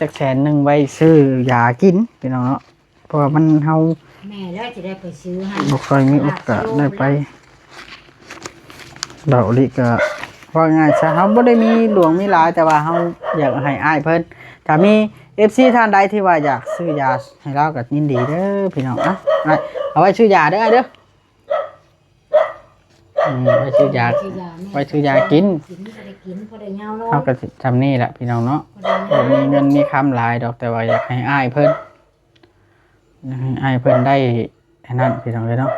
ຈັກແສນໜຶ່ງໄວ້ຊື້ຢາກິນພີ່ນ້ອງເນາະ ເພາະວ່າມັນ ເຮົາ ແມ່ແລ້ວຊິໄດ້ໄປຊື້ຫັ້ນ ບໍ່ຄ່ອຍມີໂອກາດໄດ້ໄປ. ເບົາອີຫຼີກະ ເວົ້າງ່າຍຊະ ເຮົາບໍ່ໄດ້ມີຫຼວງມີຫຼາຍ ແຕ່ວ່າເຮົາຢາກໃຫ້ອ້າຍເພິ່ນ ຖ້າມີເອັຟຊີທ່ານໃດທີ່ວ່າຢາກຊື້ຢາໃຫ້ລາວກະຍິນດີເດີພີ່ນ້ອງ. ອ່ະ ອ້າຍ ເອົາໄວ້ຊື້ຢາເດີອ້າຍເດີ. ອືມ ໄວ້ຊື້ຢາ ຊື້ຢາແມ່ ໄວ້ຊື້ຢາກິນ ກິນ ພໍໄດ້ກິນ ພໍໄດ້ເຍົາເນາະ. ເຮົາກະຊິຊ່ຳນີ້ແຫຼະພີ່ນ້ອງເນາະ ພໍໄດ້ເຍົາ ບໍ່ມີເງິນມີຄຳຫຼາຍດອກ ແຕ່ວ່າຢາກໃຫ້ອ້າຍເພິ່ນ ຢາກໃຫ້ອ້າຍເພິ່ນໄດ້ອັນນັ້ນພີ່ນ້ອງເອີຍເນາະ.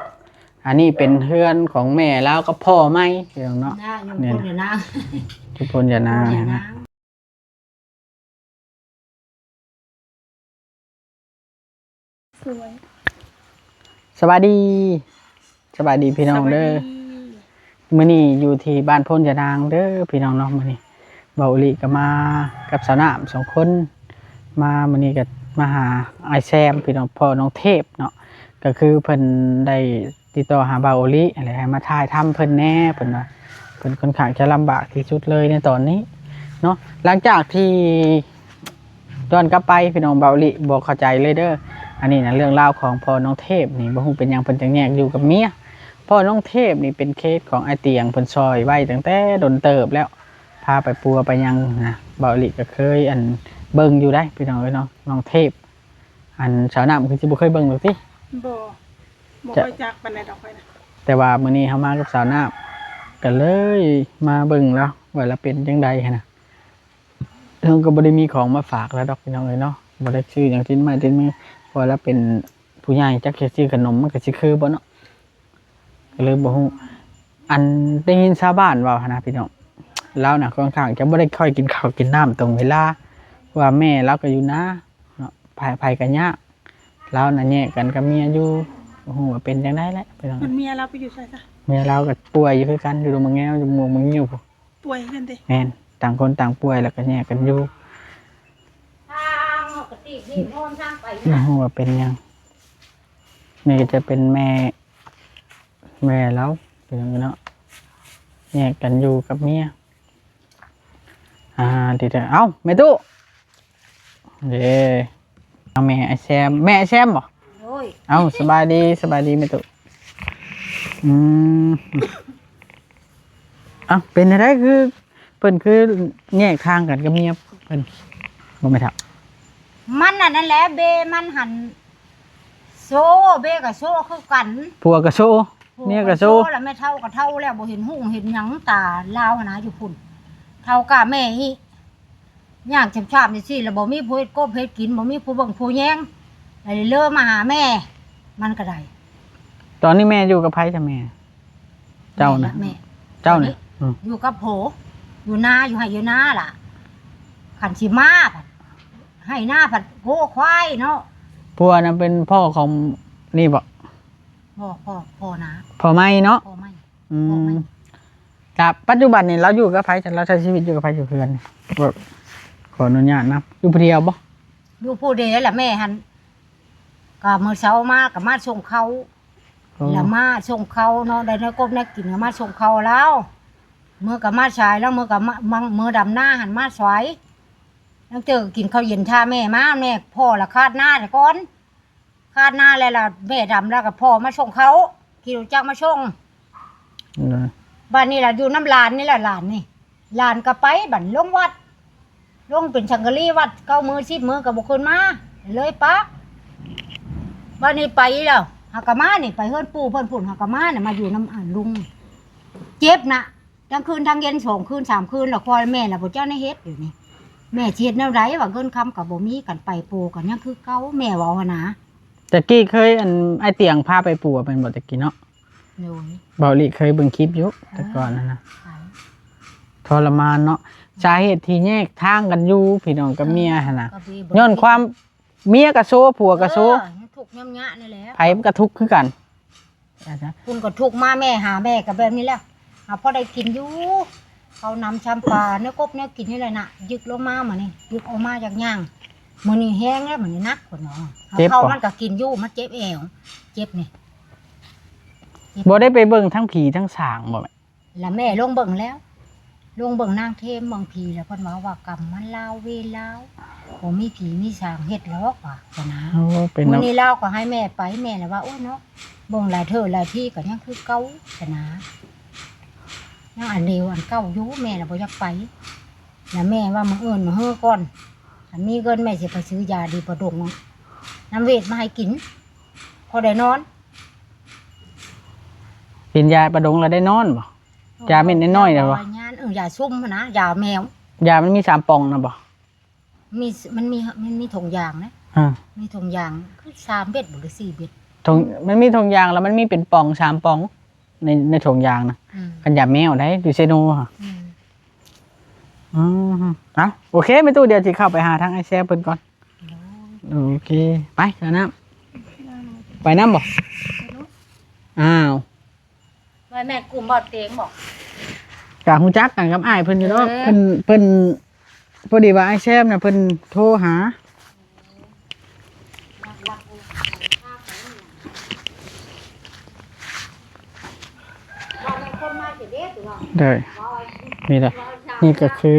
ອັນນີ້ເປັນເຮືອນຂອງແມ່ລາວກັບພໍ່ໃໝ່ພີ່ນ້ອງເນາະ ຢູ່ພຸ້ນ ນີ້ນະ ຢູ່ພຸ້ນ ຢູ່ນາ ຢູ່ນາ. ສະບາຍດີ ສະບາຍດີພີ່ນ້ອງເດີ ສະບາຍດີ. ມື້ນີ້ຢູ່ທີ່ບ້ານໂພນຍານາງເດີພີ່ນ້ອງເນາະ. ມື້ນີ້ເບົາອີຫຼີກະມາກັບສາວນ້ຳສອງຄົນ ມາມື້ນີ້ກະມາຫາອ້າຍແຊມພີ່ນ້ອງ ພໍ່ນ້ອງເທບເນາະ ກະຄືເພິ່ນໄດ້ ຕິດຕໍ່ຫາເບົາອີຫຼີຫັ້ນແຫຼະ ໃຫ້ມາຖ່າຍທຳເພິ່ນແດ່ ເພິ່ນວ່າ ເພິ່ນຄ່ອນຂ້າງຈະລຳບາກທີ່ສຸດເລີຍໃນຕອນນີ້ເນາະ. ຫຼັງຈາກທີ່ ຍ້ອນກັບໄປພີ່ນ້ອງ ເບົາອີຫຼີບໍ່ເຂົ້າໃຈເລີຍເດີ. ອັນນີ້ນະ ເລື່ອງລາວຂອງພໍ່ນ້ອງເທບນີ້ ບໍ່ຮູ້ເປັນຫຍັງເພິ່ນຈັ່ງແຍກຢູ່ກັບເມຍ. ພໍ່ນ້ອງເທບນີ້ເປັນເຄສຂອງອ້າຍຕຽງ ເພິ່ນຊ່ອຍໄວ້ຕັ້ງແຕ່ດົນເຕີບແລ້ວ ພາໄປປົວໄປຫຍັງນະ. ເບົາອີຫຼີກະເຄີຍ ອັນ ເບິ່ງຢູ່ໄດ໋ພີ່ນ້ອງເອີຍເນາະ ນ້ອງເທບ ອັນ ສາວນ້ຳຄືຊິບໍ່ເຄີຍເບິ່ງດອກຕິ? ບໍ່ ບໍ່ຄ່ອຍຈັກປານໃດດອກຂ້ອຍນະ. ແຕ່ວ່າມື້ນີ້ເຮົາມາກັບສາວນ້ຳ ກະເລີຍມາເບິ່ງລາວວ່າລາວເປັນຈັ່ງໃດຫັ້ນນະ. ເຮົາກະບໍ່ໄດ້ມີຂອງມາຝາກລາວດອກພີ່ນ້ອງເອີຍເນາະ ບໍ່ໄດ້ຊື້ຫຍັງຕິດໄມ້ຕິດມື ເພາະວ່າລາວເປັນຜູ້ໃຫຍ່ ຈັກຊິຊື້ຂະໜົມມັນກະຊິຄືບໍ່ເນາະ ກະເລີຍບໍ່ຮູ້. ອັນ ໄດ້ຍິນຊາວບ້ານເວົ້າຫັ້ນນະພີ່ນ້ອງ ລາວນະຄ່ອນຂ້າງຈະບໍ່ໄດ້ຄ່ອຍກິນເຂົ້າກິນນ້ຳຕົງເວລາ ເພາະວ່າແມ່ລາວກະຢູ່ນາ ເນາະ ໃຜ ໃຜກະຍາກ. ລາວນະແຍກກັນກັບເມຍຢູ່ ບໍ່ຮູ້ວ່າເປັນຈັ່ງໃດແຫຼະພີ່ນ້ອງ. ມັນເມຍລາວໄປຢູ່ໃສຊະ? ເມຍລາວກະປ່ວຍຢູ່ຄືກັນ ຢູ່ດົງໝາກແງວ ຢູ່ໝວກໝາກງິ້ວພຸ້ນ. ປ່ວຍຄືກັນຕິ? ແມ່ນ ຕ່າງຄົນຕ່າງປ່ວຍ ແລ້ວກະແຍກກັນຢູ່ ທາງເຮົາກະຕິດນີ້ໂນນທາງໄປ ບໍ່ຮູ້ວ່າເປັນຫຍັງ. ນີ້ກະຈະເປັນແມ່ ແມ່ລາວພີ່ນ້ອງເນາະ ແຍກກັນຢູ່ກັບເມຍ. ອ່າ ດີເດີ ເອົ້າ ແມ່ຕູ້ ເດ້ ເອົາແມ່ອ້າຍແຊມ ແມ່ອ້າຍແຊມບໍ່? ໂດຍ ເອົ້າ ສະບາຍດີ ສະບາຍດີແມ່ຕູ້. ອືມ ເອົ້າ ເປັນຈັ່ງໃດ ຄື ເພິ່ນຄືແຍກທາງກັນກັບເມຍເພິ່ນ ບໍ່ແມ່ນເຖົ້າ? ມັນອັນນັ້ນແຫຼະ ເບມັນຫັ້ນ ໂຊ ເບກະໂຊຄືກັນ ຜົວກະໂຊ ຜົວກະໂຊ ເມຍກະໂຊ ລະແມ່ເຖົ້າກະເຖົ້າແລ້ວ ບໍ່ເຫັນຮຸ່ງເຫັນຫຍັງ ຕາລາວຫັ້ນນະ ຢູ່ພຸ້ນ ເຖົ້າກະແມ່ອີກ ຍາກຈຳຊາບຈັ່ງຊີ້ ລະບໍ່ມີຜູ້ເຮັດກົບເຮັດກິນ ບໍ່ມີຜູ້ເບິ່ງຜູ້ແຍງ ລະເລີມາຫາແມ່ ມັນກະໄດ້. ຕອນນີ້ແມ່ຢູ່ກັບໃຜຊະແມ່? ເຈົ້ານະ ແມ່ ເຈົ້ານະ ອືມ ຢູ່ກັບຜົວ ຢູ່ນາ ຢູ່ໄຮ່ຢູ່ນາລະ ຄັນຊິມາພັດ ໄຮ່ນາພັດໂກຄວາຍເນາະ. ຜົວນະເປັນພໍ່ຂອງນີ້ບໍ? ພໍ່ ພໍ່ ພໍ່ນາ ພໍ່ໃໝ່ເນາະ ພໍ່ໃໝ່ ອືມ ພໍ່ໃໝ່. ກະປັດຈຸບັນນີ້ລາວຢູ່ກັບໃຜ? ລາວໃຊ້ຊີວິດຢູ່ກັບໃຜ? ຢູ່ເຮືອນ ຂໍອະນຸຍາດນຳ ຢູ່ຜູ້ດຽວບໍ? ຢູ່ຜູ້ດຽວລະແມ່ຫັ້ນ ກະມື້ເຊົ້າມາກະມາສົ່ງເຂົ້າ ລະມາສົ່ງເຂົ້າເນາະ ໄດ້ແນວກົບແນວກິນກະມາສົ່ງເຂົ້າລາວ ມື້ກະມາສາຍ ລາງມື້ກະມາ ມື້ດຳນາຫັ້ນມາສາຍ ລາງເທື່ອກະກິນເຂົ້າເຢັນຖ້າແມ່ມາ ແມ່ພໍ້ລະຄາດນາແຕ່ກ່ອນ ຄາດນາແລ້ວລະແມ່ດຳລະກະພໍ້ມາສົ່ງເຂົ້າ ຂີ່ລົດຈັກມາສົ່ງ. ບາດນີ້ລະຢູ່ນຳຫຼານນີ້ລະ ຫຼານນີ້ ຫຼານກະໄປ ບາດລົງວັດ ລົງເປັນສັງກະລີວັດ ເກົ້າມື້ສິບມື້ກະບໍ່ຂຶ້ນມາ ເລີຍປະ. ບາດນີ້ໄປແລ້ວ ຫາກະມານີ້ ໄປເຮືອນປູ່ເພິ່ນພຸ້ນ ຫາກະມານີ້ ມາຢູ່ນຳ ອາ ລຸງ ເຈັບນະ ທັງຄືນທັງເຢັນ ສອງຄືນສາມຄືນ ລະຄອຍແມ່ລະບໍ່ຈັກແນວເຮັດ ດຽວນີ້ແມ່ຊິເຮັດແນວໃດ ວ່າເງິນຄຳກະບໍ່ມີ ກັນໄປໂປກັນຍັງຄືເກົ່າ ແມ່ເວົ້າຫັ້ນນາ. ແຕ່ກີ້ເຄີຍ ອັນ ອ້າຍຕຽງພາໄປປົວແມ່ນບໍ່ແຕ່ກີ້ເນາະ? ໂດຍ ເບົາອີຫຼີເຄີຍເບິ່ງຄລິບຢູ່ ເອີ ແຕ່ກ່ອນຫັ້ນນະ ໄປ ທໍລະມານເນາະ. ສາເຫດທີ່ແຍກທາງກັນຢູ່ ພີ່ນ້ອງກັບເມຍຫັ້ນນະ ກະເບ ຍ້ອນຄວາມເມຍກະໂຊ ຜົວກະໂຊ ເອີ ທຸກຍາມຍາກນີ້ແຫຼະ ໃຜມັນກະທຸກຄືກັນ. ພຸ້ນກະທຸກມາ ແມ່ຫາແມ່ກະແບບນີ້ແຫຼະ ຫາພໍໄດ້ກິນຢູ່ ເຂົ້ານຳຊຳປາ ແນວກົບແນວກິນນີ້ແຫຼະນະ ຍຶກລົງມາ ມານີ້ ຍຶກອອກມາຈາກຍ່າງ ມື້ນີ້ແຮງແລ້ວ ມື້ນີ້ໜັກ ເພິ່ນວ່າ ເຈັບ ເຂົ້າມັນກະກິນຢູ່ ມັນເຈັບແອວ ເຈັບນີ້. ບໍ່ໄດ້ໄປເບິ່ງທັງຜີທັງສາງບໍ່ແມ່? ລະແມ່ລົງເບິ່ງແລ້ວ ລົງເບິ່ງນາງເທມເບິ່ງຜີແລ້ວ ເພິ່ນເວົ້າວ່າກຳມັນລາວເວນລາວ ບໍ່ມີຜີມີສາງເຮັດຫຼອກວ່າຊັ້ນນະ. ໂອ້ ເປັນ ມື້ນີ້ລາວກໍໃຫ້ແມ່ໄປ ແມ່ລະວ່າ ໂອ້ຍເນາະ ເບິ່ງຫຼາຍເທື່ອຫຼາຍທີກໍຍັງຄືເກົ່າຊັ້ນນະ ຍັງອັນເດີວອັນເກົ່າຢູ່ ແມ່ລະບໍ່ຢາກໄປ. ລະແມ່ວ່າມື້ອື່ນມື້ຮືກ່ອນ ຄັນມີເງິນແມ່ຊິໄປຊື້ຢາດີປະດົງນຳເວດມາໃຫ້ກິນ ພໍໄດ້ນອນ. ກິນຢາປະດົງແລ້ວໄດ້ນອນບໍ່? ຢາເມັດນ້ອຍໆ ນະບໍ່? ຢາ ເອີ ຢາຊຸມຫັ້ນນະ ຢາແມວ. ຢາມັນມີສາມປ່ອງນະບໍ່? ມີ ມັນມີ ມັນມີຖົງຢາງນະ. ອາ ມີຖົງຢາງຄືສາມເມັດບໍ່ ຫຼືສີ່ເມັດ. ຖົງ ມັນມີຖົງຢາງ ແລ້ວມັນມີເປັນປ່ອງສາມປ່ອງ ໃນ ໃນຖົງຢາງນະ. ອືມ ຄັນຢາແມວໄດ໋ ຢູ່ເຊໂນຫັ້ນ. ອືມ ອືມ ເອົາ ໂອເຄ ແມ່ຕູ້ ດຽວຊິເຂົ້າໄປຫາທາງອ້າຍແຊມເພິ່ນກ່ອນ. ໂດຍ ໂອເຄ ໄປ ສາວນ້ຳ ໄປນຳບໍ່? ໄປເນາະ ອ້າວ ວ່າແມ່ນກຸ່ມບໍ່ເຕັງບໍ່? ກະຮູ້ຈັກກັນກັບອ້າຍເພິ່ນຢູ່ດອກ. ເອີ ເພິ່ນ ເພິ່ນ ພໍດີວ່າອ້າຍແຊມນະ ເພິ່ນໂທຫາ. ໂດຍ ນີ້ແຫຼະ ນີ້ກໍຄື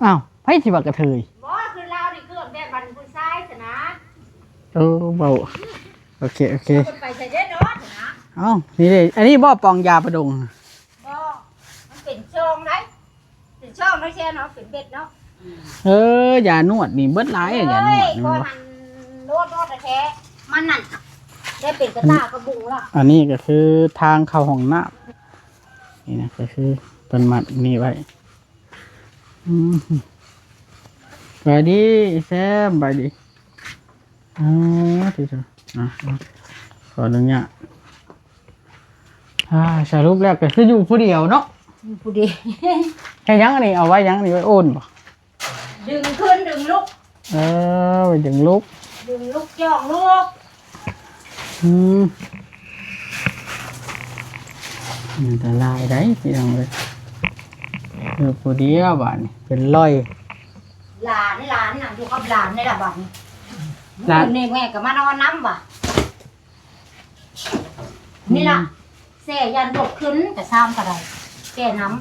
ອ້າວ ໃຜຊິວ່າກະເທີຍ? ບໍ່ ຄືລາວນີ້ຄືແບບບັນຜູ້ຊາຍຊັ້ນນະ. ເອີ ເວົ້າ ໂອເຄ ໂອເຄ ເພິ່ນໄປໃສເດ້ເນາະຊັ້ນນະ. ເອົ້າ ນີ້ເດ້ ອັນນີ້ບໍ່ປອງຢາປະດົງ? ບໍ່ ມັນເປັນຊອງໄດ໋ ເປັນຊອງເນາະ ແຊນເນາະ ເປັນເບັດເນາະ. ເອີ ຢານວດນີ້ເບິດຫຼາຍ ເອີຍ ຢານວດນີ້ ບໍ່ ອັນໂລດ ໂລດແທ້ໆ ມັນນັ້ນ ໄດ້ເປັນກະຕ່າກະບຸງລະ. ອັນນີ້ກໍຄືທາງເຂົ້າຫ້ອງນ້ຳ ນີ້ນະ ກໍຄືເພິ່ນມັດນີ້ໄວ້. ອືມ ສະບາຍດີແຊມ ສະບາຍດີ. ອໍ ທີ່ເຈົ້າ ອ່ະ ຂໍອະນຸຍາດ. ອ່າ ສະຫຼຸບແລ້ວກໍຄືຢູ່ຜູ້ດຽວເນາະ ຢູ່ຜູ້ດຽວ. ເຮັດຫຍັງອັນນີ້? ເອົາໄວ້ຫຍັງນີ້? ໄວ້ໂອນບໍ່? ດຶງຂຶ້ນ ດຶງລຸກ. ເອີ ໄວ້ດຶງລຸກ ດຶງລຸກ ຈ້ອງລຸກ. ອືມ ອັນຕະລາຍໄດ໋ພີ່ນ້ອງເອີຍ. ເອີ ຜູ້ດຽວບາດນີ້ເປັນລອຍ. ຫຼານ ຫຼານນະ ຢູ່ກັບຫຼານນີ້ລະບາດນີ້. ຫຼານ ມື້ນີ້ແມ່ກໍມານອນນຳວ່າ ນີ້ລະ ອືມ ແຊ່ຢັນລົດຂຶ້ນກະຊາມກໍໄດ້ ແກ່ນຳ.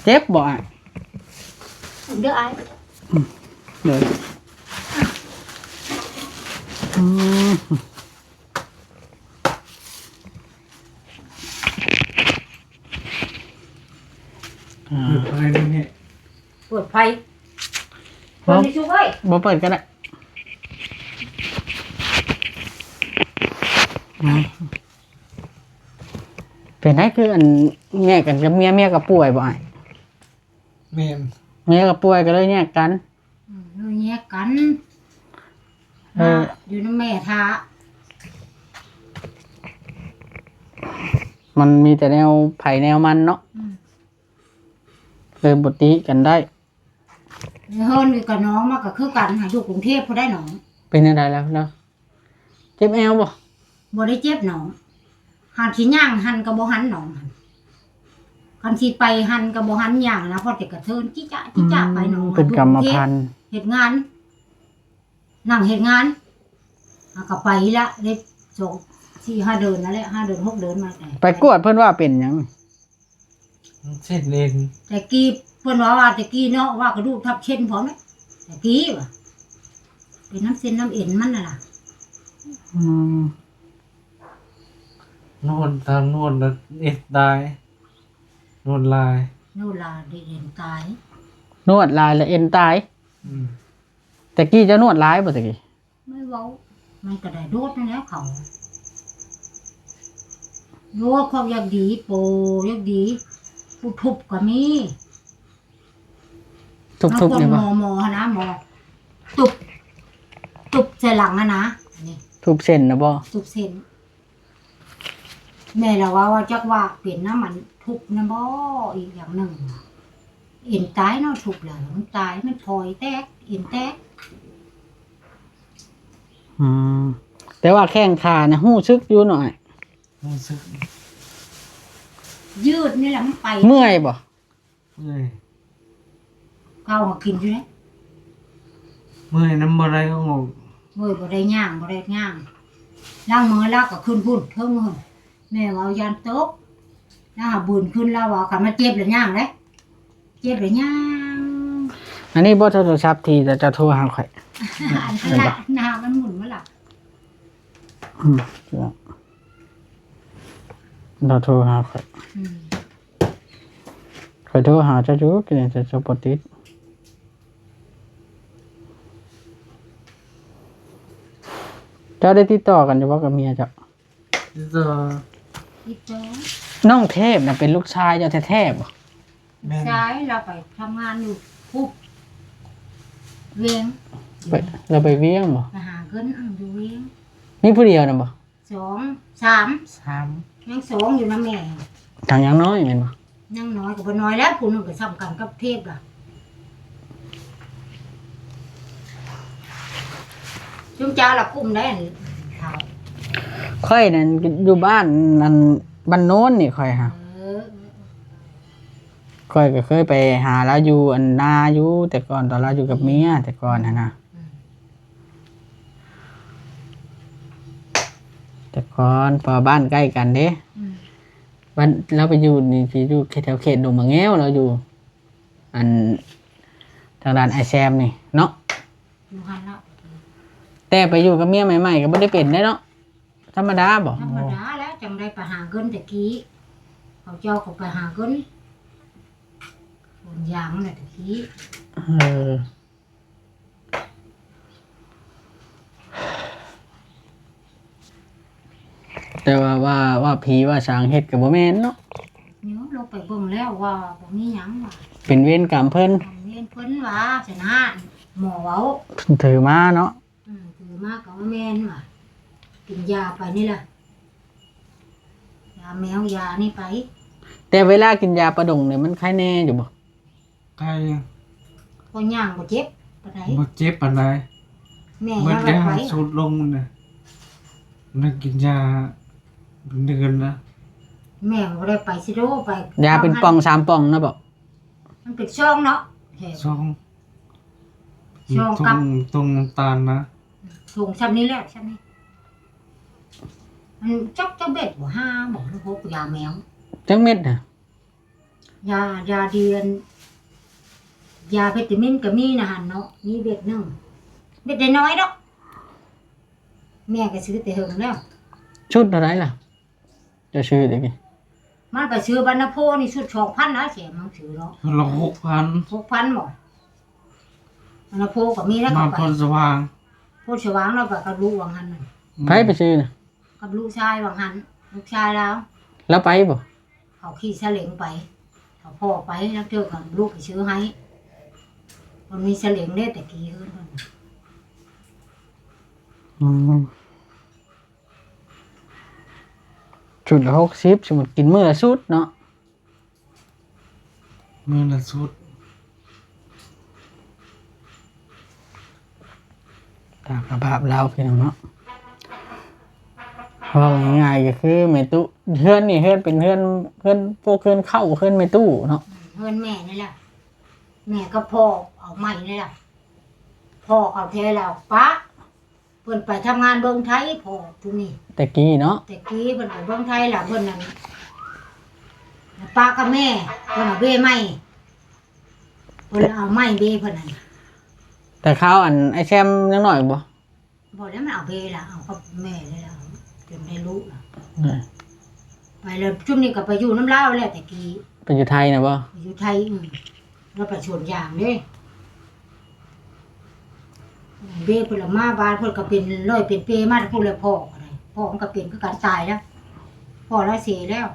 ເຈັບບໍ່ອ້າຍ? ເດີອ້າຍ ອືມ ເດີ. ອືມ ອ່າ ເປີດໄຟເບິ່ງແດ່ ເປີດໄຟ ບໍ່ ເປີດໃຫ້ຊຸກເອີຍ ບໍ່ເປີດກໍໄດ້. ອືມ ເປັນໃດ ຄືອັນແຍກກັນກັບເມຍ ເມຍກໍປ່ວຍບໍ່ອ້າຍ? ແມ່ນ ເມຍກໍປ່ວຍກໍເລີຍແຍກກັນ. ອືມ ເລີຍແຍກກັນ. ເອີ ມາຢູ່ນຳແມ່ຖ້າ ມັນມີແຕ່ແນວໃຜແນວມັນເນາະ. ອືມ ເລີຍບໍ່ຕິກັນໄດ້. ເຮືອນນີ້ກໍນ້ອງມາກໍຄືກັນ ຫາຢູ່ກຸງເທບພຸ້ນໄດ໋ນ້ອງ. ເປັນຈັ່ງໃດແລ້ວ ແລ້ວເຈັບແອວບໍ່? ບໍ່ໄດ້ເຈັບນ້ອງ ຫາຊິຍ່າງຫັ້ນກໍບໍ່ຫັນນ້ອງຫັ້ນ ຄັນຊິໄປຫັ້ນກໍບໍ່ຫັນຍ່າງນະ ພໍແຕ່ກະເທີນຈິຈະຈິຈະໄປນ້ອງ. ອືມ ເປັນກຳມະພັນ ເຮັດງານ ນັ່ງເຮັດງານ ຫາກໍໄປລະ ໄດ້ສອງ ສີ່ ຫ້າເດືອນນັ້ນແຫຼະ ຫ້າເດືອນ ຫົກເດືອນມາ. ໄປກວດເພິ່ນວ່າເປັນຫຍັງ? ເສັ້ນເອັນ ແຕ່ກີ້ເພິ່ນວ່າ ວ່າແຕ່ກີ້ເນາະ ວ່າກະດູກທັບເສັ້ນພ້ອມເດ້ ແຕ່ກີ້ວ່າ ເປັນນຳເສັ້ນນຳເອັນມັນຫັ້ນລະ. ອືມ ນວດ ຖ້ານວດແລ້ວເອັນຕາຍ ນວດຫຼາຍ ນວດຫຼາຍໄດ້ເອັນຕາຍ ນວດຫຼາຍແລ້ວເອັນຕາຍ. ອືມ ແຕ່ກີ້ເຈົ້ານວດຫຼາຍບໍ່ແຕ່ກີ້? ໄມ່ເວົ້າ ມັນກໍໄດ້ໂດດນັ້ນແຫຼະເຂົາ ໂດດເຂົາຢາກດີ ໂປຢາກດີ ຜູ້ທຸບກໍມີ ທຸບໆ ນີ້ບໍ່? ໝໍ ໝໍຫັ້ນນະ ໝໍ ຕຸບ ຕຸບໃສ່ຫຼັງຫັ້ນນະ ນີ້ ທຸບເສັ້ນນະບໍ່? ທຸບເສັ້ນ. ແມ່ລະເວົ້າວ່າ ຈັກວ່າເປັນນຳອັນທຸບນະບໍ່ ອີກຢ່າງໜຶ່ງ ເອັນຕາຍເນາະ ທຸບແລ້ວມັນຕາຍ ມັນພອຍແຕກ ເອັນແຕກ. ອືມ ແຕ່ວ່າແຂ້ງຂານະຮູ້ສຶກຢູ່ເນາະອ້າຍ? ຮູ້ສຶກ ຍືດນີ້ແຫຼະມັນໄປ. ເມື່ອຍບໍ່? ເມື່ອຍ ເຂົາຫາກິນຢູ່ເດ້ ເມື່ອຍນຳບໍ່ໄດ້ອອກ ເມື່ອຍບໍ່ໄດ້ຍ່າງ ບໍ່ໄດ້ຍ່າງ ລ້າງມືແລ້ວກໍຂຶ້ນພຸ້ນເທິງພຸ້ນ ແມ່ເວົ້າຢ້ານຕົກ ລາວຫາບືນຂຶ້ນ ລາວເວົ້າ ຄັນມັນເຈັບແລ້ວຍ່າງເດ້ ເຈັບແລ້ວຍ່າງ. ອັນນີ້ບໍ່ໂທລະສັບທີ່ເຈົ້າໂທຫາຂ້ອຍ? ອັນນັ້ນລະ ໜ້າມັນໝູນມາລະ. ອືມ ລາວໂທຫາຂ້ອຍ. ອືມ ຂ້ອຍໂທຫາເຈົ້າຢູ່ ກິນເຈົ້າບໍ່ຕິດ. ເຈົ້າໄດ້ຕິດຕໍ່ກັນຢູ່ບໍ່ກັບເມຍເຈົ້າ? ຕິດຕໍ່ ຕິດຕໍ່. ນ້ອງເທບນະເປັນລູກຊາຍເຈົ້າແທ້ໆບໍ່? ແມ່ນ. ຊາຍລາວໄປທຳງານຢູ່ພຸ້ນ ວຽງ. ໄປ ລາວໄປວຽງບໍ່? ໄປຫາເງິນ ອື ຢູ່ວຽງ. ມີຜູ້ດຽວນະບໍ່? ສອງ ສາມ ສາມ ຍັງສອງຢູ່ນຳແມ່. ທາງຍັງນ້ອຍແມ່ນບໍ່? ຍັງນ້ອຍກໍບໍ່ນ້ອຍແລ້ວ ຜູ້ໜຶ່ງກໍສ່ຳກັນກັບເທບລະ. ຊຸມເຈົ້າລະກຸ່ມໄດ້ ອັນເຖົ້າ. ຂ້ອຍນັ້ນຢູ່ບ້ານ ອັນ ບ້ານໂນນນີ້ ຂ້ອຍຫາ. ເອີ ຂ້ອຍກໍເຄີຍໄປຫາລາວຢູ່ ອັນ ນາຢູ່ແຕ່ກ່ອນ ຕອນລາວຢູ່ກັບເມຍແຕ່ກ່ອນຫັ້ນນະ. ອືມ ແຕ່ກ່ອນ ເພາະວ່າບ້ານໃກ້ກັນເດ້. ອືມ ບ້ານລາວໄປຢູ່ນີ້ ຊິຢູ່ແຖວເຂດດົງໝາກແງວ ລາວຢູ່ ອັນ ທາງດ້ານອ້າຍແຊມນີ້ເນາະ ຢູ່ຫັ້ນລະ. ແຕ່ໄປຢູ່ກັບເມຍໃໝ່ໆ ກໍບໍ່ໄດ້ເປັນໄດ໋ເນາະ ທຳມະດາບໍ່? ທຳມະດາແລ້ວ ຈັ່ງໄດ້ໄປຫາເງິນແຕ່ກີ້ ເຂົາເຈົ້າກໍໄປຫາເງິນ ສວນຢາງນະແຕ່ກີ້. ເອີ ແຕ່ວ່າ ວ່າ ວ່າຜີວ່າສາງເຮັດກໍບໍ່ແມ່ນເນາະ. ໂຍ ລົງໄປເບິ່ງແລ້ວວ່າບໍ່ມີຫຍັງວ່າ ເປັນເວນກຳເພິ່ນ ເວນເພິ່ນວ່າຊັ້ນນະ ໝໍເວົ້າ ເພິ່ນຖືມາເນາະ. ອືມ ຖືມາກໍວ່າແມ່ນວ່າ ກິນຢາໄປນີ້ລະ ຢາແມວ ຢານີ້ໄປ. ແຕ່ເວລາກິນຢາປາດົງນີ້ ມັນໄຄແນ່ຢູ່ບໍ່? ໄຄ ກໍຍ່າງບໍ່ເຈັບປານໃດ ບໍ່ເຈັບປານໃດ. ແມ່ ເບິດ ຍັງໄດ້ ຢາ ໄປ ສູດລົງນະ ນັ່ງກິນຢາເປັນເດືອນນະ. ແມ່ບໍ່ໄດ້ໄປຊິໂດ ໄປ ຢາເປັນປ່ອງສາມປ່ອງນະບໍ? ມັນເປັນຊອງເນາະ ຊອງ ຊອງກັບ ຕົງ ຕົງນ້ຳຕານນະ ຖົງຊ່ຳນີ້ແຫຼະ ຊ່ຳນີ້. ມັນຈັກ ຈັກເມັດບໍ່ ຫ້າບໍ່ ຫຼື ຫົກ ຢາແມວ. ຈັກເມັດນະ? ຢາ ຢາເດືອນ ຢາວິຕາມິນກໍມີນະຫັ້ນເນາະ ມີເມັດໜຶ່ງ ເມັດນ້ອຍໆດອກ. ແມ່ກໍຊື້ແຕ່ເຫິງແລ້ວ. ຊຸດເທົ່າໃດລະ? ເຈົ້າຊື້ແຕ່ກີ້ ມັນໄປຊື້ບັນນະໂພນີ້ ຊຸດສອງພັນນະ ແສນມັນຊື້ເນາະ. ລະຫົກພັນ ຫົກພັນບໍ່? ບັນນະໂພກໍມີແລ້ວ ມາ ເຂົ້າໄປ ໂພນສະຫວ່າງ ໂພນສະຫວ່າງ ລາວໄປກັບລູກວ່າງຫັ້ນນະ. ໃຜໄປຊື້ນະ? ກັບລູກຊາຍວ່າງຫັ້ນ ລູກຊາຍລາວ. ລາວໄປບໍ່? ເຂົາຂີ່ສາເລັງໄປ ເຂົາພໍ້ໄປ ລາງເທື່ອກໍລູກໄປຊື້ໃຫ້ ມັນມີສາເລັງເດ້ ແຕ່ກີ້ເຮືອນເພິ່ນ. ອືມ ຊຸດລະຫົກສິບ ສົມມຸດກິນມື້ລະຊຸດເນາະ ມື້ລະຊຸດ ຕາມສະພາບລາວພີ່ນ້ອງເນາະ. ເວົ້າງ່າຍໆກໍຄືແມ່ຕູ້ ເຮືອນນີ້ ເຮືອນເປັນເຮືອນ ເຮືອນພວກ ເຮືອນເຊົ່າ ເຮືອນແມ່ຕູ້ເນາະ ເຮືອນແມ່ນີ້ແຫຼະ. ແມ່ກັບພໍ່ເອົາໃໝ່ນີ້ແຫຼະ ພໍ່ເຂົາແທ້ແລ້ວປະ ເພິ່ນໄປທຳງານເມືອງໄທ ພໍ່ຜູ້ນີ້ ແຕ່ກີ້ເນາະ ແຕ່ກີ້ເພິ່ນໄປເມືອງໄທລະ ເພິ່ນນັ້ນປະກັບແມ່ ເພິ່ນເອົາເບ້ໃໝ່ ເພິ່ນເອົາໃໝ່ເບ້ເພິ່ນນັ້ນ. ແຕ່ຄາວອັນອ້າຍແຊມຍັງນ້ອຍບໍ່? ບໍ່ແລ້ວ ມັນເອົາເບ້ລະ ເອົາກັບແມ່ເລີຍລະ ຈົນໄດ້ລູກລະ. ໄປແລ້ວ ຊຸມນີ້ກໍໄປຢູ່ນຳລາວແລ້ວແຕ່ກີ້ ໄປຢູ່ໄທນະບໍ່? ໄປຢູ່ໄທ ອື ລາວໄປສວນຢາງເດ້. ເບ້ເພິ່ນລະມາບ້ານ ເພິ່ນກໍເປັນຮ້ອຍເປັນເປມາແຕ່ພຸ້ນແຫຼະ. ພໍ່ກໍໄດ້ ພໍ່ມັນກໍເປັນຄືກັນ ຕາຍແລ້ວ ພໍ່ລາວເສຍແລ້ວ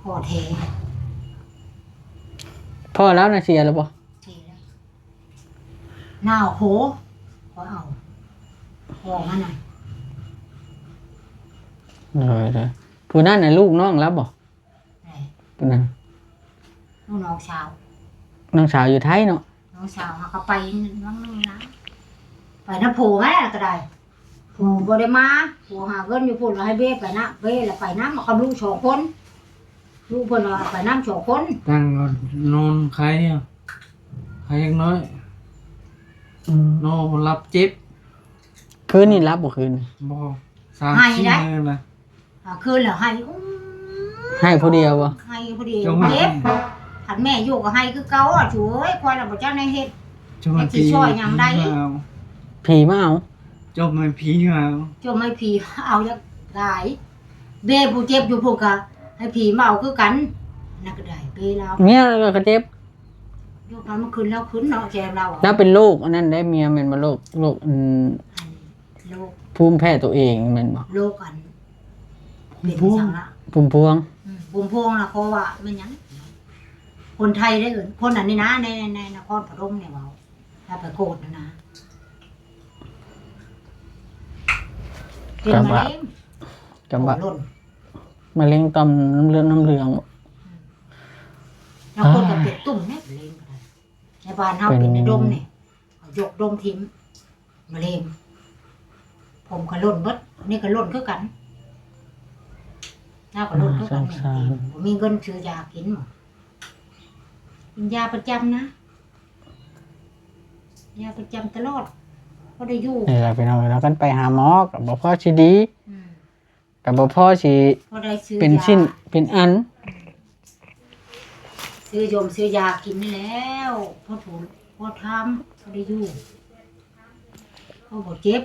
ພໍ່ແທ້. ພໍ່ລາວນະເສຍແລ້ວບໍ່? ເສຍແລ້ວ ໜາວໂພ ຂ້ອຍເອົາ ພໍ່ມັນນະ. ໂດຍ ໂດຍ ຜູ້ນັ້ນນະ ລູກນ້ອງລາວບໍ່? ໃຜ? ຜູ້ນັ້ນ ລູກນ້ອງສາວ ນ້ອງສາວຢູ່ໄທເນາະ. ນ້ອງສາວຫາກໍໄປນຳໜຶ່ງນະ ໄປນຳຜົວມາແລ້ວກໍໄດ້ ຜົວບໍ່ໄດ້ມາ ຜົວຫາເງິນຢູ່ພຸ້ນ ລະໃຫ້ເບ້ໄປນຳ ເບ້ລະໄປນຳ ເອົາກັບລູກສອງຄົນ ລູກເພິ່ນລະໄປນຳສອງຄົນ ຕັ້ງນອນໄຄ ໄຄເລັກນ້ອຍ. ອືມ ນອນບໍ່ຫຼັບເຈັບ. ຄືນນີ້ຫຼັບບໍ່ຄືນ? ບໍ່ ສາມສີ່ມື້ນະ. ກາງຄືນແລ້ວໄຫ້ ໂອ້ຍ ໄຫ້ຜູ້ດຽວບໍ່? ໄຫ້ຜູ້ດຽວ ຈົງມາ ເຈັບ. ຄັນແມ່ຢູ່ກໍໄຫ້ຄືເກົ່າ ໂອ້ຍ ຂ້ອຍລະບໍ່ຈັກແນວເຮັດ ຈັ່ງວ່າ ຈັກຊິຊ່ອຍຫຍັງໄດ້ ຜີມາເອົາ ຈົ່ມໃຫ້ຜີມາເອົາ ຈົ່ມໃຫ້ຜີເອົາ ຢາກຫຼາຍ. ເບ້ຜູ້ເຈັບຢູ່ພຸ້ນກໍໃຫ້ຜີມາເອົາຄືກັນ ນັ້ນກໍໄດ້ ເບ້ລາວ ເມຍລາວກໍເຈັບ ຢູ່ໄປມັນຂຶ້ນລາວຂຶ້ນເນາະ ແຈມລາວ ລາວເປັນໂລກອັນນັ້ນໄດ໋ ເມຍແມ່ນບໍ່? ໂລກ ໂລກ ອັນ ໂລກ ພູມແພ້ຕົວເອງແມ່ນບໍ່? ໂລກອັນ ເປັນ ພູມພວງ ຈັ່ງຊັ້ນລະ ພູມພວງ ອືມ ພູມພວງລະ ເພາະວ່າແມ່ນຫຍັງ ຄົນໄທໄດ້ເອີ້ນ ຄົນອັນນີ້ນະ ໃນ ໃນນະຄອນພະນົມນີ້ເວົ້າ ລາວໄປໂກດຫັ້ນນະ ເປັນມະເຮັງ ກະວ່າ ໂອ້ ລ້ນ ມະເຮັງຕ່ອມນ້ຳເລືອດ ນ້ຳເຫຼືອງ ອືມ ບາງຄົນກໍເປັນຕຸ່ມເນາະ ມະເຮັງກໍໄດ້ ໃນບ້ານເຮົາເປັນໃນດົງນີ້ ເຂົາຍົກດົງຖິ້ມ ມະເຮັງ ຜົມກໍຫຼົ່ນເບິດ ອັນນີ້ກໍຫຼົ່ນຄືກັນ ລາວກໍຫຼົ່ນຄືກັນ ບໍ່ມີເງິນຊື້ຢາກິນ ກິນຢາປະຈຳນະ ຢາປະຈຳຕະຫຼອດ ພໍໄດ້ຢູ່ ນີ້ລະພີ່ນ້ອງເອີຍເນາະ ຄັນໄປຫາໝໍກໍບໍ່ພໍຊິດີ ອືມ ກໍບໍ່ພໍຊິ ພໍໄດ້ຊື້ ເປັນ ຢາ ຊິ້ນເປັນອັນ ອືມ ຊື້ຢົມຊື້ຢາກິນນີ້ແລ້ວ ພໍຖືກພໍທຳ ພໍໄດ້ຢູ່ ພໍບໍ່ເຈັບ.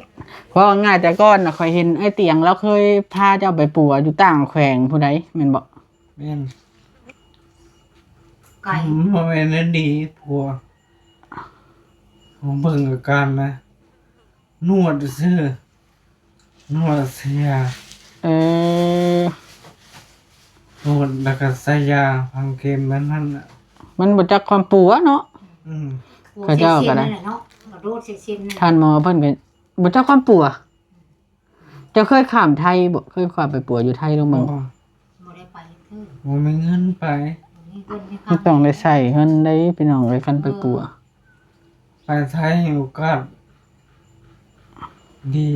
ເວົ້າງ່າຍແຕ່ກ່ອນນະ ຂ້ອຍເຫັນອ້າຍຕຽງລາວເຄີຍພາເຈົ້າໄປປົວຢູ່ຕ່າງແຂວງຜູ້ໃດແມ່ນບໍ່? ແມ່ນ ໄກ ອືມ ບໍ່ແມ່ນແນວນີ້ ປົວ ເບິ່ງອາການນະ ນວດຊື່ ນວດໃສ່ຢາ ເອີ ນວດແລ້ວກໍໃສ່ຢາ ຝັງເຂັມແບບນັ້ນນະ ມັນບໍ່ຈັກຄວາມປົວເນາະ ອືມ ເຂົາເຈົ້າກໍໄດ້ ກະໂດດໃສ່ເສັ້ນນັ້ນ ທ່ານໝໍເພິ່ນກໍບໍ່ຈັກຄວາມປົວ ເຈົ້າເຄີຍຂ້າມໄທບໍ່? ເຄີຍຂ້າມໄປປົວຢູ່ໄທລອງເບິ່ງ ບໍ່ ບໍ່ໄດ້ໄປເທື່ອ ບໍ່ມີເງິນໄປ ບໍ່ມີເງິນໄປ ມັນຕ້ອງໄດ້ໃຊ້ເງິນເດ້ພີ່ນ້ອງເອີຍ ຄັນໄປປົວ ເອີ ໄປໄທໂອກາດດີ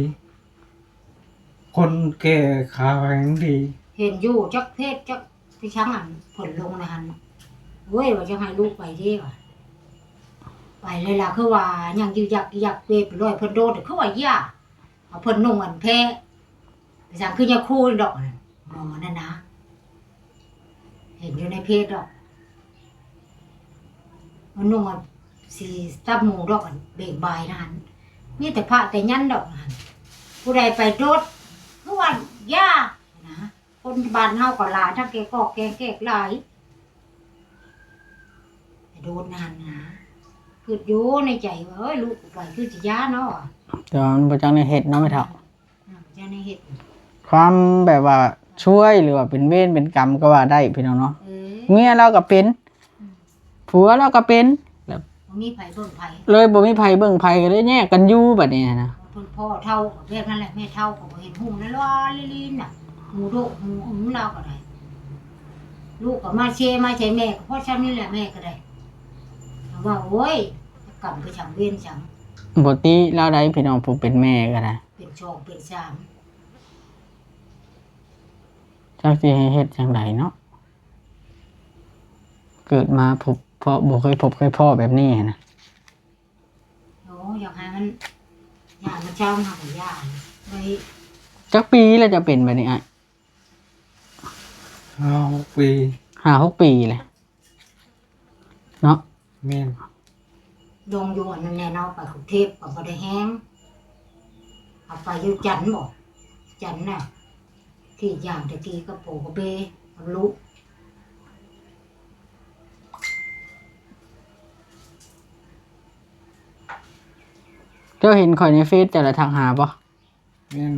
ຄົນແກ່ຂາແຮງດີ ເຫັນຢູ່ຈັກເພຈຈັກທີ່ຊ່າງອັນເພິ່ນລົງໃນຫັ້ນ ໂອ້ຍ ວ່າຈະໃຫ້ລູກໄປເດ້ວ່າ ໄປເລີຍລະ ຄືວ່າຍັງຍຶກຍັກເວໄປລອຍ ເພິ່ນໂດດ ຄືວ່າຢ້າ ເອົາເພິ່ນນຸ່ງອັນແພ ໄປສັງຄືຍາຄູດອກ ໝໍນັ້ນນະ ເຫັນຢູ່ໃນເພຈດອກ ມັນນຸ່ງອັນສີຕັບໝູດອກ ອັນເບງບາຍນັ້ນ ມີແຕ່ພະແຕ່ຍັນດອກນັ້ນ ຜູ້ໃດໄປໂດດ ຄືວ່າຢ້ານະ ຄົນບ້ານເຮົາກໍຫຼາຍ ທັງແກ່ກອກແກ່ແກກຫຼາຍ ໄປໂດດນັ້ນນະ ຄິດຢູ່ໃນໃຈວ່າ ເອີຍ ລູກກູໄປຄືຊິຢ້າເນາະ ແຕ່ວ່າມັນບໍ່ຈັກແນວເຮັດເນາະແມ່ເຖົ້າ ອືມ ບໍ່ຈັກແນວເຮັດ ຄວາມແບບວ່າຊວຍ ຫຼືວ່າເປັນເວນເປັນກຳກໍວ່າໄດ້ພີ່ນ້ອງເນາະ ເອີ ເມຍລາວກໍເປັນ ອືມ ຜົວລາວກໍເປັນ ແລ້ວບໍ່ມີໃຜເບິ່ງໃຜ ເລີຍບໍ່ມີໃຜເບິ່ງໃຜ ກໍເລີຍແຍກກັນຢູ່ບັດນີ້ນະ ເພິ່ນພໍ່ເຖົ້າແບບນັ້ນແຫຼະ ແມ່ເຖົ້າກໍບໍ່ເຫັນຫຸ່ງນະ ລອລີລີນນະ ຫູດຸຫູອຶງລາວກໍໄດ້ ລູກກໍມາເຊມາໃສ່ແມ່ ກໍພໍຊ່ຳນີ້ແຫຼະ ແມ່ກໍໄດ້ ເຮົາວ່າ ໂອ້ຍ ກຳຄືຊ່າງເວນຊ່າງ ບໍ່ຕິລາວໃດພີ່ນ້ອງ ຜູ້ເປັນແມ່ກໍໄດ້ ເປັນສອງເປັນສາມ ຈັກຊິໃຫ້ເຮັດຈັ່ງໃດເນາະ ເກີດມາພົບພໍ້ ບໍ່ເຄີຍພົບເຄີຍພໍ້ແບບນີ້ຫັ້ນນະ ໂອ້ ຢາກໃຫ້ມັນ ຢ່າມາເຈົ້າເຮົາກໍຢ່າໄດ້ ຈັກປີແລ້ວຈະເປັນແບບນີ້ອ້າຍ? ຫ້າຫົກປີ ຫ້າຫົກປີແລ້ວເນາະ ແມ່ນ ລົງຢູ່ອັນນັ້ນແນ່ເນາະ ໄປກຸງເທບກໍບໍ່ໄດ້ແຮງ ເອົາໄປຢູ່ຈັນບໍ ຈັນນະ ທີ່ຢ່າງແຕ່ກີ້ກັບໂປກັບເບກັບລູກ ເຈົ້າເຫັນຂ້ອຍໃນເຟສ ເຈົ້າລະທັກຫາບໍ່? ແມ່ນ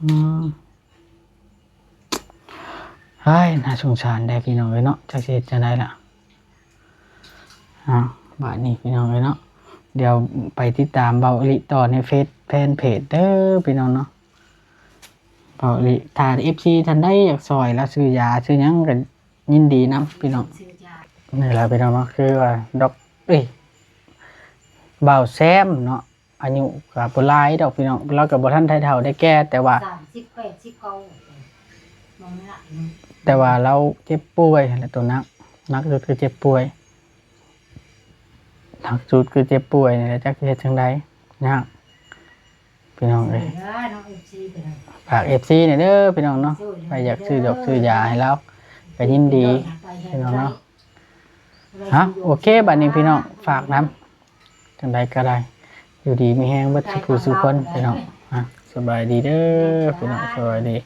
ອືມ ເຮີ້ຍ ໜ້າສົງສານແດ່ພີ່ນ້ອງເອີຍເນາະ ຈັກຊິເຮັດຈັ່ງໃດລະ ອ້າວ ບາດນີ້ພີ່ນ້ອງເອີຍເນາະ ດຽວໄປຕິດຕາມເບົາອີ່ຫຼີຕໍ່ໃນເຟສ ແຟນເພຈເດີພີ່ນ້ອງເນາະ ເບົາອີ່ຫຼີ ຖ້າເອັຟຊີທ່ານໃດຢາກຊ່ອຍລາວຊື້ຢາຊື້ຫຍັງກໍຍິນດີນຳພີ່ນ້ອງ ຊື້ຢາ ນີ້ລະພີ່ນ້ອງເນາະ ຄືວ່າດອກ ເອີຍ ບ່າວແຊມເນາະ ອາຍຸກໍບໍ່ຫຼາຍດອກພີ່ນ້ອງ ລາວກໍບໍ່ທັນໄດ້ເຖົ້າໄດ້ແກ່ ແຕ່ວ່າ ສາມສິບແປດ ສິບເກົ້າ ແຕ່ວ່າລາວເຈັບປ່ວຍຫັ້ນແຫຼະ ໂຕໜັກ ໜັກສຸດຄືເຈັບປ່ວຍ ໜັກສຸດຄືເຈັບປ່ວຍນີ້ແຫຼະ ຈັກຊິເຮັດຈັ່ງໃດ ຍາກ ພີ່ນ້ອງເອີຍ ເດີເນາະ ເອັຟຊີ ກໍໄດ້ ຝາກເອັຟຊີແດ່ເດີພີ່ນ້ອງເນາະ ໃຜຢາກຊື້ດອກຊື້ຢາໃຫ້ລາວກໍຍິນດີພີ່ນ້ອງເນາະ. ເອົາ ໂອເຄ ບັດນີ້ພີ່ນ້ອງ ຝາກນຳ ຈັ່ງໃດກໍໄດ້ ຢູ່ດີມີແຮງເບິດສູ່ຜູ້ສູ່ຄົນພີ່ນ້ອງ. ອ່ະ ສະບາຍດີເດີພີ່ນ້ອງ ສະບາຍດີ.